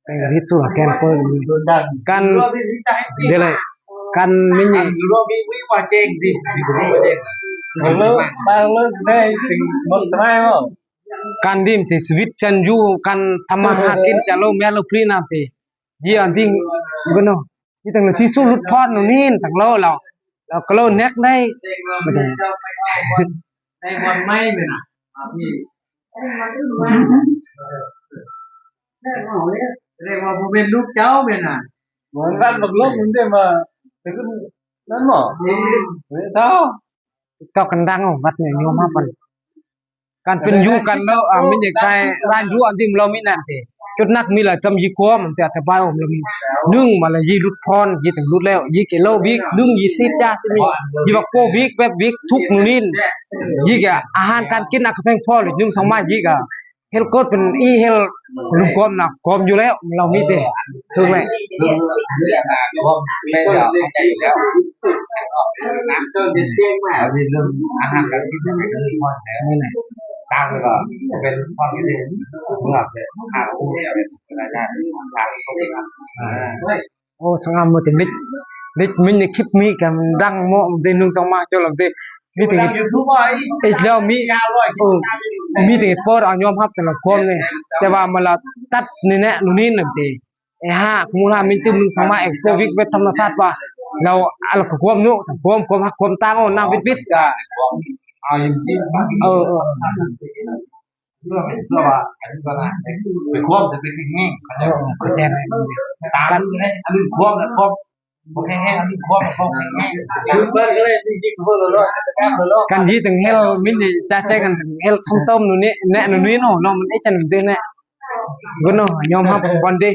ແຕ່ງເຮັດສຸລະແກນເປີນ ການ ເດລະ ການມີ ການດິນທີ່ຊີວິດຈັນຢູ່ ການທຳມາຫາກິນຈະໂລແມ່ໂລພຣີນຳຕິ ຢ້ຽນຕິງ ກະໂນ ທີ່ຕັ້ງທີ່ສຸດຫຼຸດຜ່ອນໂນນີ້ ຕັ້ງໂລລາວ ລາວກະໂລແນັກໄດ້ ໃນວັນໃໝ່ແມ່ນນະ ສະແດງວ່າບໍ່ແມ່ນລູກເຈົ້າແມ່ນນະ ບໍ່ທັນບັກລົງມັນໄດ້ມາ ແຕ່ຄືນັ້ນເນາະ ເອີ ເອີ ເອີ ເອີ TikTok ກັນດັງ ວັດນີ້ຍອມຮັບມັນ ການເປັນຢູ່ກັນແລ້ວ ອາ ມີແຕ່ກາຍລາຍຢູ່ອັນທີ່ລາວມີນັ້ນເດ ຈຸດໜັກມີຫຼາຍຄຳ ຢີກວມທີ່ອະທິບາຍອອກ ໜຶ່ງມາລະຢີຫຼຸດຜ່ອນ ຢີຕັ້ງຫຼຸດແລ້ວ ຢີເກໂລວິກ ໜຶ່ງ ຢີສີດຢາຊິມີ ຢີບັກໂປວິກ ແບບວິກທຸກມື້ນີ້ ຢີກະອາຫານການກິນອາກະແພງພໍ ໜຶ່ງສອງມາ ຢີກະ ເຮັດກົດເປັນອີ່ເຮັດລຸມກວມນະ ກວມຢູ່ແລ້ວ ລາວມີແຕ່ເຖິງແຫຼະ ໂອ້ ສະຫງ່າມ ມີແຕ່ເດັກ ເດັກມີໃນຄລິບ ມີການດັງເໝາະ ເດ ໜຶ່ງສອງມາ ເຈົ້າລຳເດ ມີແຕ່ເຮັດ ເຮັດແລ້ວມີ ເອີ ມີແຕ່ເຮັດ ເປີດເອົາຍອມຮັບແຕ່ລະຄວາມນີ້ ແຕ່ວ່າມາລະຕັດນີ້ແນະ ນູ່ນນີ້ນຳເດ ເອຫ້າ ຄູມູລາ ມີຕື່ມໜຶ່ງສອງມາ ເອກໂປວິກ ເວັດທຳມະຊາດວ່າ ແລ້ວອັນລະກະຄວາມເນາະ ຄວາມ ຄວາມຮັກຄວາມຕ່າງ ເອົານຳວິດໆ ກະ ເອີ ເອີ ເພື່ອ ເພື່ອວ່າອັນນີ້ກໍໄດ້ ໄປຄວາມ ແຕ່ໄປກິນແຮງ ເຂົ້າໃຈ ເອີ ເຂົ້າໃຈ ຕາມ ອັນນີ້ຄວາມ ແລ້ວຄວາມ ບໍ່ແຂງແຮງ ອັນນີ້ຄວາມ ຄວາມແຂງແຮງ ຄືເບິ່ງເລີຍ ນີ້ຄືເບິ່ງເລີຍ ກັນຢີຕັ້ງເຮັດ ມິນຈະແຈ້ງກັນເຮັດ ສົ້ມຕົ້ມ ໂນ່ນນີ້ ແນະ ໂນ່ນນີ້ເນາະ ເນາະ ມັນເຮັດຈັ່ງນັ້ນເດ້ ເນາະ ເນາະ ຍອມຮັບກ່ອນເດ້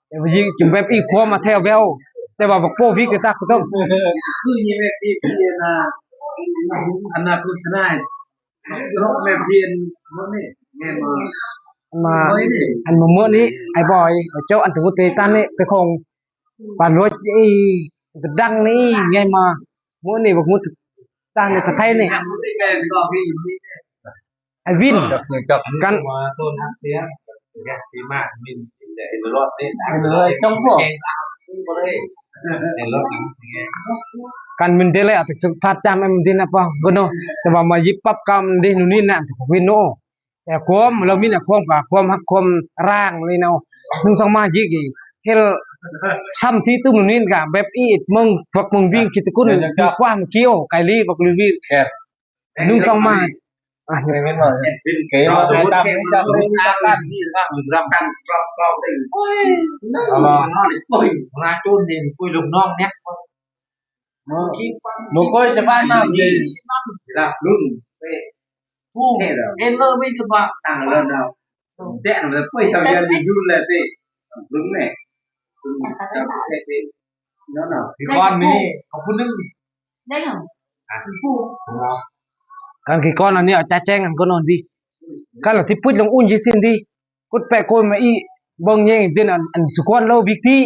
ແຕ່ວ່າຍິງຈຸມແບບອີກຄວາມມາແຖວແວວ ແຕ່ວ່າບັກໂປວິກກໍຕັກກໍຕ້ອງ ຄືຍິງແບບທີ່ ທີ່ ອັນນ່າ ອັນນ່າໂຄສະນາ ໂລກແມ່ພຽນ ມື້ນີ້ແມ່ນບໍ່ ອັນມາ ໂອ້ຍ ນີ້ ອັນມາມື້ນີ້ ອ້າຍບອຍ ເຈົ້າອັນຕະວຸດເຕຕັນນີ້ ເປັນຂອງປານລົດ ອີ ກະດັງນີ້ ໃຫຍ່ມາ ມື້ນີ້ບັກມຸດ ຕ່າງໃນປະເທດນີ້ ແມ່ນບໍ່ ມີ ມີ ໄອ້ວິນ ກັນ ກັນມັນເດແລະ ໄປສະພາດຈຳໄອ້ມັນດິນນະປະ ໂກໂນ ແຕ່ວ່າມາຢິບປັບກຳດິນູ່ນນີ້ນະ ແຕ່ກວມ ລາວມີນະຄວາມກະຄວາມຮັກຄວາມຮ່າງເລີຍເນາະ ໜຶ່ງສອງມາຢິກ ເຮັດຊ້ຳທີ່ຕຸ້ມນີ້ກະແບບອີດ ເມືອງ ພວກເມືອງວິງ ກິດຕະກຸນ ກວ້າງກ່ຽວ ໄກລີ ບັກລີວີ ໜຶ່ງສອງມາ ອ່ະ ແມ່ນບໍ່ ເກມາໄທຕາມນີ້ຈະເປັນການ ໂອ້ຍ ມາໂຈນນີ້ ໂອ້ຍ ລູກນ້ອງແນກ ໂອ້ຍ ຈະບ້ານນ້ຳນີ້ ລາບລຸງ ຜູ້ ເອັນເລີ ມີຈະບ້ານ ຕ່າງເລີນເນາະ ແຕ່ລະ ໂອ້ຍ ເຈົ້າຢ່າໄດ້ຢຸດແລະຕິ ລຸງແມ່ ລຸງ ເຈົ້າ ເນາະ ພີ່ກອນມີຂອບຄຸນໜຶ່ງ ໄດ້ຫຍັງ ອ່ະ ຜູ້ ຄັນຂີ້ກ້ອນອັນນີ້ເອົາຈາແຈ້ງກັນກ່ອນນອນດີ ຄັນລະທີ່ປຸດລົງອຸ່ນຊິຊິນດີ ກົດແປະໂກຍມາອີກ ເບິ່ງແຍງເປັນອັນ ອັນສຸກອນໂລວິກທີ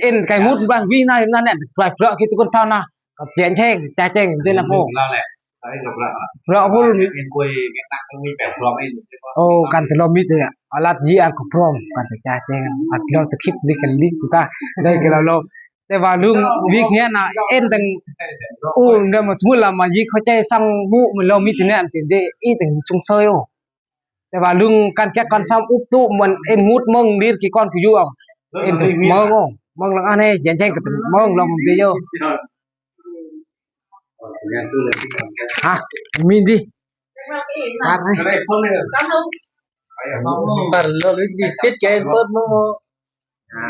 ເອັນໄກມຸດບາງວິນາຍນັ້ນແຫຼະ ປາຍເພາະຄິດຕະກຸນເທົ່ານະ ກັບແຈນແຈງ ຈາແຈ້ງເປັນນະໂພ ລາວແຫຼະ ເພາະໂຮລມີ ເປັນໂກຍແມ່ນນັກ ມີແປດລອມ ໂອ້ ກັນຕະລອມມີແຕ່ອາລັດຢີອາກະພຣອມ ກັນຈາແຈ້ງ ອັດລອດຕະຄິດລິກັນລິກຕາ ໄດ້ກະລາໂລ ແຕ່ວ່າລຸງວິກເຮຍນະ ເອັນຕັ້ງ ໂອ້ ເດີມສົມມຸດລະມາຍິກເຂົ້າໃຈສັງໝູ່ມັນລາວມີແຕ່ແນວເປັນເດ ອີແຕ່ຊົງເຊີຍ ໂອ້ ແຕ່ວ່າເລື່ອງການແກະການຊ້ຳອຸບຕຸມັນເອັນໝູດເມືອງລີດກີ່ກ່ອນຄືຢູ່ເອົາເອັນເມືອງເມືອງລະອັນໃຫ້ແຈງກັນເປັນເມືອງລະມັນເດໂຍ ຮະ ມີດີ ຕັດໃຫ້ ຕັດລະລິດດີ ປິດແກເປີດເມືອງ ອ່າ